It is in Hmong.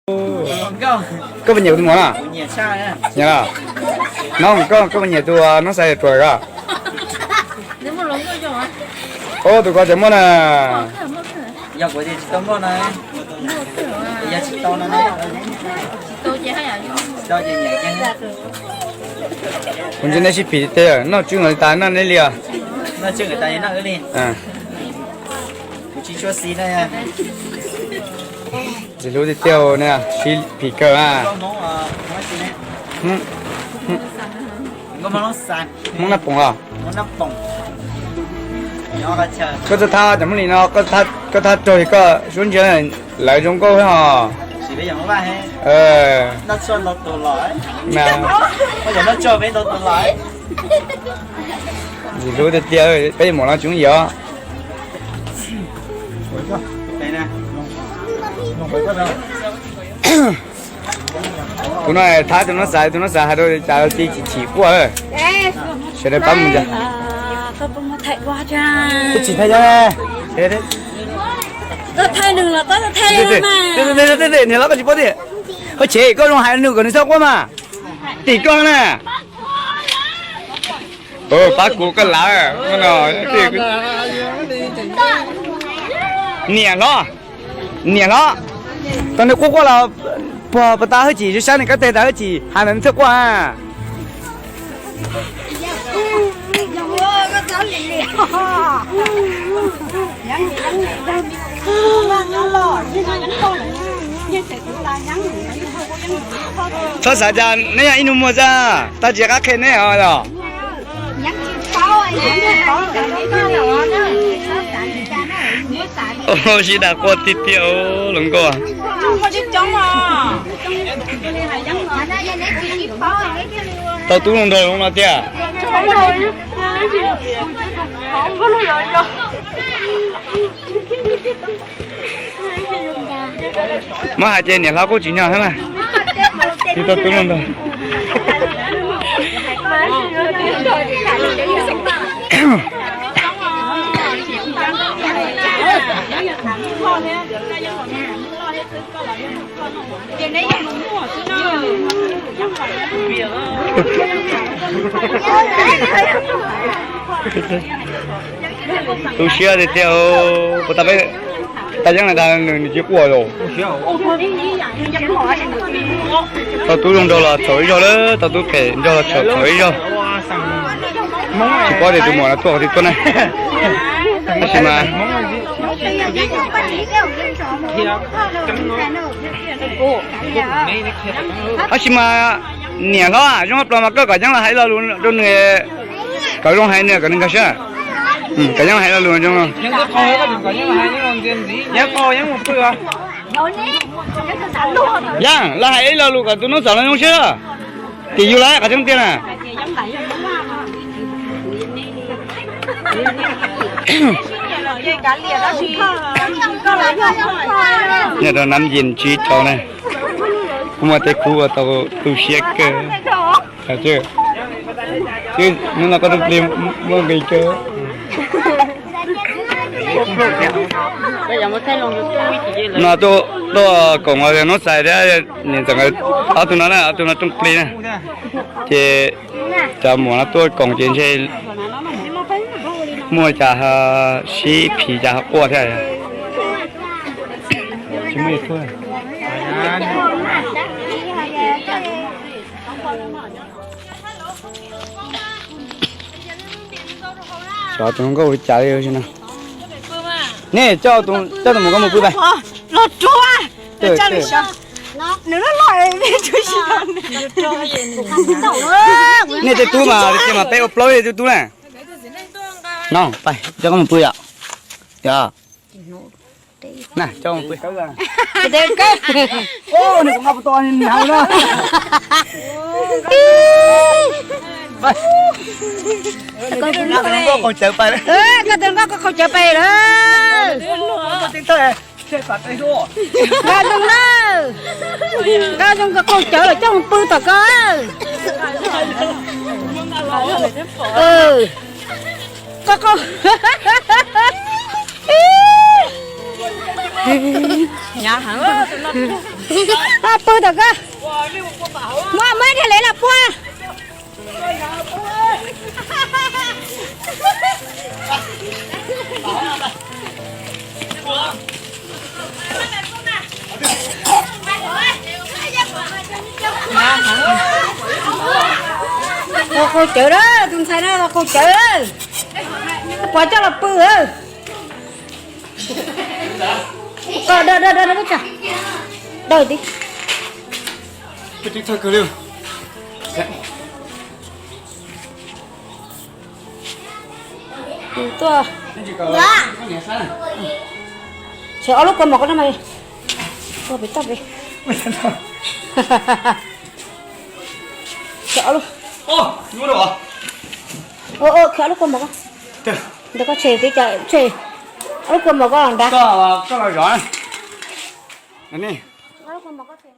Koj puas nyiam tus muam no? Nyiam los? No koj, koj puas nyiam tus noob xais ruam ko? Ub, tus ko cov muaj na. Kuv ntsia nej sib phim tiag, noj tswb nkaus li tas noj neb li os. Ntxim hlub tiag tiag, sib phim kawg na. Hmoob Nab Poom los? Koj txawj thab cov Hmoob li no, koj thab raug li koj suab ntsia lawv zoo nkauj os. Ntxim hlub tiag tiag, peb yuav mus no tsis yooj yim os. Tus no thab tus no xav, tus no xav hais rau cas ci chim chim quaj. Sawv daws pab mus cas. Twb tsis thaij cov ne. Niam hlob koj tsis paub tiag. Hauj Chev, koj zoo hais nws kom nws txhob quaj mas. Tim koj na. Pab kuv koj lawm. Niam hlob, niam hlob, tau nws quaj quaj los puag pas tas hwj chim, sab nws kab teg tas hwj chim, hais ntawd nws thiaj quaj. Txhob xav cas neb yog ib nus muag xwb, tag tsis qab qhia neb os. Sib dag quaj tiag tiag los nkauj. Tau tub zoo nraug zoo no tiag. Muab hais ces niam hlob kuj tsis nyog thiab na. Tsis tau tub zoo nraug. Tu siab tiag tiag, puas tas peb tas yeeb na, tas nws tsis quaj los. Tau tub zoo nraug los txhaum ib zaug lawm, tau tub phem nraug los txhaum txhaum ib zaug. Tsis paub tias tus muam no tuaj qhov twg tuaj na. Tab sis mas, tab sis mas niam hlob, zoo plas mas koj kom yeeb los hais lo lus rau nws, kom zoo hais nws kom nws nkag siab. Kom yeeb los hais lo lus zoo. Yeeb, los hais ib lo lus kom tus noob xaum no zoo siab. Tim yus los qhov tseeb tiag na. Nyob rau Nam Yim Tsiv Tsaus na, kuv muaj tej khub uas tau tu siab kawg. Hnub no koj rooj plig muaj nqis kawg. No tuaj koom os, noob xais thiab niam ntxawm nkawd ob tug no na, ob tug no rooj plig na. Ces cov muam no tuaj koom ces ntshe muaj cas sib phim cas ho quaj thiab. Xyov tus hluas nkauj ua li cas li no. Nej coj tus muam koj mus pw pais. Los rua. Nej tej tub mas tias mas peb ua plaub tej tub tub na. No, pais coj koj mus pw yom. Yog. Na, coj mus pw. Koj tus nkauj koj qaug cawv pais lawm. Nkauj zoo na, nkauj zoo, koj qaug cawv lawm coj mus pw tom koj. Koj qaug. Hnyav heev. Pw tom ko. Muab, muab dhia lem los pua. Qaug cawv lawm, tus ntxhais no qaug cawv lawm. Puas coj los pw? Ko, da, da, da, da, da ti. Tuaj. Tshem ob lub kua mom ko na mas. Ua pem toj pem. Tshem ob lub. Ua, ua, khawm ob lub kua mom ko. Ntawd koj tshem tib co, tshem ob lub kua mom ko los nrad. Ob lub kua mom ko tshem.